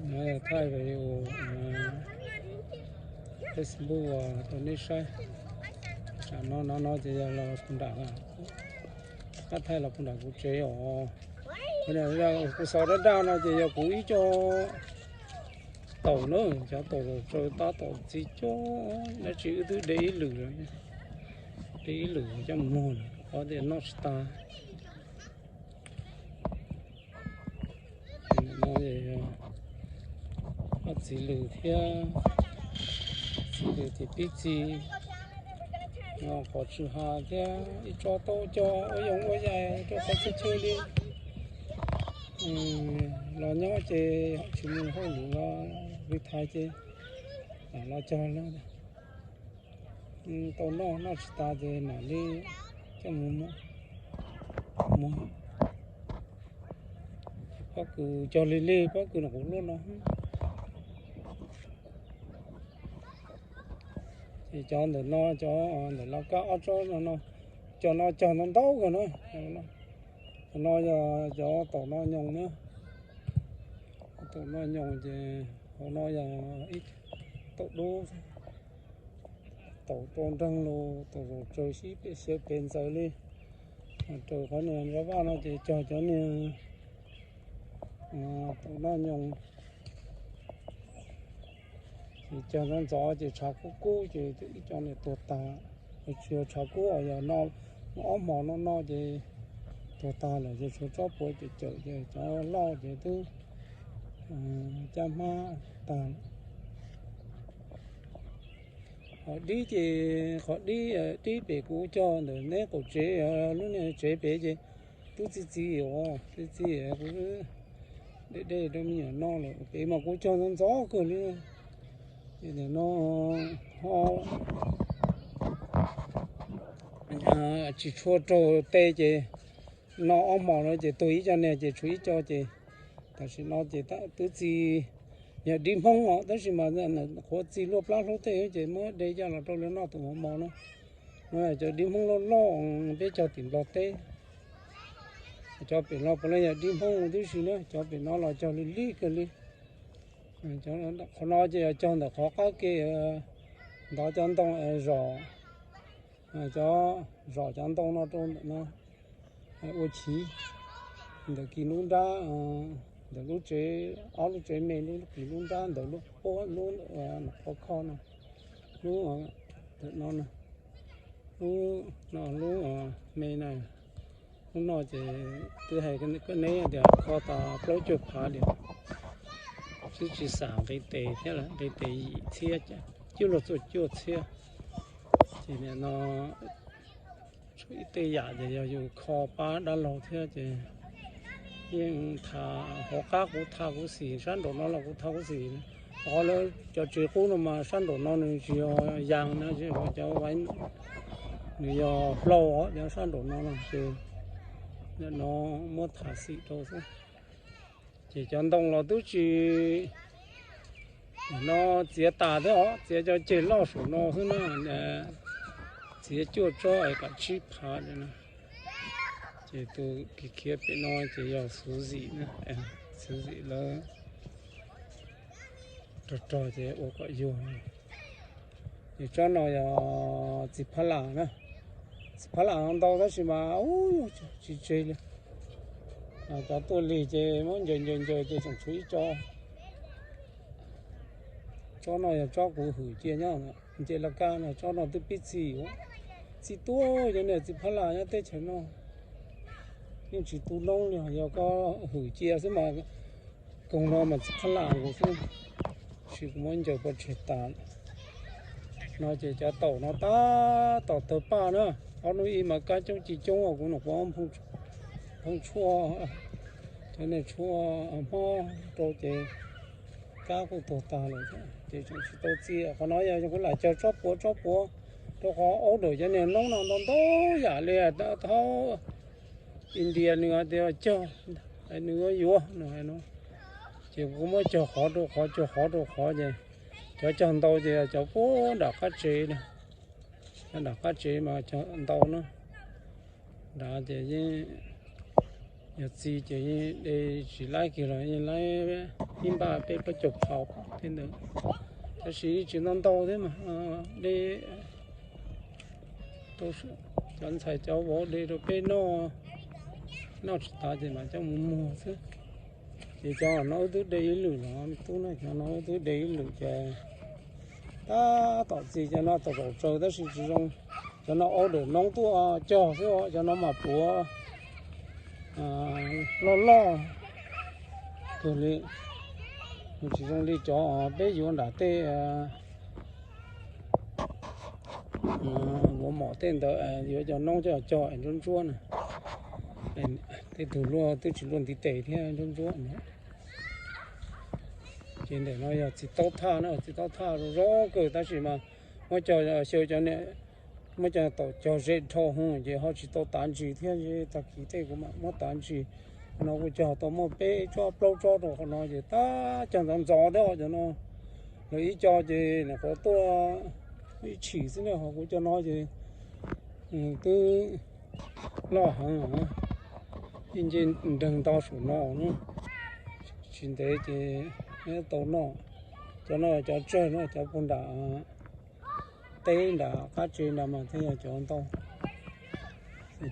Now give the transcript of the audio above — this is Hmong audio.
Thaij video Facebook rau nej saib. Tam no no no ces yog los puag nram, qab thaij los puag nram kuv tsev os. Kuv xav daj daj no ces yog kuv ib co taum na, cov taum tsaws tab tom txi cog dab tsi wb twb de ib lwm, de ib lwm coj mus muag lawm, qhov tias noj tsis tas. Ob txiv lws thiab, txiv lws tim pib txiv, qhov tsw ha thiab ib tsob taub cog ua yoov ua yaig rau qhov txhia chaw li. Los nyob ces tsis mus hauj lwm los li thaiv ces los cog na. Tau noj, noj tsis tas ces mam li coj mus muag. Pob kws cog lig lig, pob kws no kuv luaj no. Ces cov ntawm no, cov ntawm no kab ob tsob no, cov no cog ntau ntau kawg na. Cov no yog cov taum no nyoos na. Taum no nyoos ces hauv no yog ib taum dub, taum rau nreeg los taum zaum tsaws sib pem xyaw pem ntxaws li. Raws qhov niag nra vaj no ces cog cov niag taum no nyoos. Ces cog ntxov ntxov ces tshav kub kub ces ib co niag tuag tag. Tsis yog tshav kub os, yog no ob hmos no no ces tuag tag lawm ces tshuav tsob puav cawm cawm ces cov loj ces twb cab hmab tag. Qhov dib ces, qhov dib, dib pem kuv cog ntawm neb qaum tsev, lub niag tsev pem ces twb txi txiv os, txi txiv kuv dej dej rau me nyuam noj lawm. Pem mas kuv cog ntxov ntxov kawg li. Ces nim no ho tsis tshua raug tej ces no ob hmos no ces tuag ib co niag ces tshuav ib co ces tam sim no ces twb txi, yog dib Hmoob os tab sis mas qhuav txi luaj plab hlub tej ces muab de coj los rau lawv noj tus mos mos na. No cov dib Hmoob loj loj peb cog tim Nplog teb. Cov pem no puav leej yog dib Hmoob tib si na, cov pem no los cog lig lig kawg li. Qhov no ces yog cog ntawm qhov qab ke ntov cov ntoo zom, cov zom cov ntoo no rau ntawm no ua chiv. Ntawm kis lub nrab, ntawm lub tsev, ob lub tsev me, lub kis lub nrab ntawm lub puab lub qhov kho no, lub ntawm no, lub no lub me na. Lub no ces twb hais koj neb tias kho tau plaub caug phav li, twb tsis xam nqi tes thiab, nqi tes yim txhiab, cuaj luag txuj cuaj txhiab. Ces nim no tshuav ib tej yam ces yog yus kho pab dab laug thiab ces yeej tha, hauv qab kuv tha kuv xim, sab nraum no los kuv tha kuv xim. Qhov lawv cov tsev qub no mas sab nraum no nws tsis yog yas na, tsis yog cov, nws yog hlau os, cov sab nraum no no ces nim no muab tham xim rau xwb. Ces cov ntoo los twb tsis, no txiav tas thiab os, txiav cov ceg loj saum no xwb na, txiav cuaj tsob es kav tsib phav li no. Ces tus khiav khiav pem no ces yog xuv zim na, xuv zim lawv rog rog ces ua kom yuag. Ces tsob no yog txiv phab lam na, txiv phab lam ntau tab sis mas tsis tseg li. Cov tuaj lig ces muab ncaws ncaws ncaws ces tseem tshuav ib co. Tsob no yog tsob kuv hwm cia nyob nce laj kab no, tsob no twb pib txi, txi tuaj cov niag txiv phab lam nyob teb chaws no. Yeej tsis tu noob li, yog koj hwm cia xwb mas koog no mas txiv phab lam nkaus xwb. Tab sis kuv muab ncaws pov tseg tas. No ces cov taum no tab tom tawg paj na, ob hnub ib mas kab coob ci coob, kuv nyuam qhuav phoo tshuaj, cov niag tshuaj hmob rau ces kab kuj tuag tag lawm ces tseem tsis tau txi. Qhov no yog kuv lam cog tsob puav tsob puav rau qhov aub ntawm cov niag noob no ntau ntau yam li thaub India nws hais tias cog, nws yuav yuav no. Ces kuv muab cog qhov rau qhov, cog qhov rau qhov ces cov cog ntau ces cov puag nram qab tsev, cov nram qab tsev mas cog ntau na. Nrad ces yeej Yog txiv ces de tsis laib kiag los yeej laib ib npaj peb plaub caug phau tej ntawd, tab sis tsis ntau ntau thiab mas de cov ntxhais cov vauv de rau peb noj, noj tsis tas ces mam coj mus muag xwb. Ces cov no wb twb de ib lwm los, me tub na, cov no wb twb de ib lwm ces tab tom txi cov no tau zaum tsawg tab sis tsis zoo. Cov no order noob tuaj cog xwb, cov no mas puav loj loj kawg li, tsis zoo li cov peb yuav nram tej muam mom tej ntawd yuav cov noob coj cog es ntsuab ntsuab na. Tej tug luaj twb tsis luaj ntiv tes thiab ntsuab ntsuab na. Ces ntawm no yog txiv taub thaj na, txiv taub thaj zoo zoo kawg tab sis mas muab cog xyaw cov niag, muab cog tau cog ze dhau hwv ces ho tsis tau tav ntsis thiab. Tag kis tej kuv mam muab tav ntsis. Qhov no kuv cog tau muaj peb tsob plaub tsob rau qhov no ces tab cog ntxov ntxov thiab cov no. Lawv ib co ces nyuam qhuav tuaj ib tshim xwb ne, ho kuv cov no ces twb loj heev, nce nce nreeg ntau saum no na. Tsis ntev ces tau noj. Cov no cov tsawg no, cov puag nram teb nram qab tsev nram mas thiaj yog cov ntau. Coj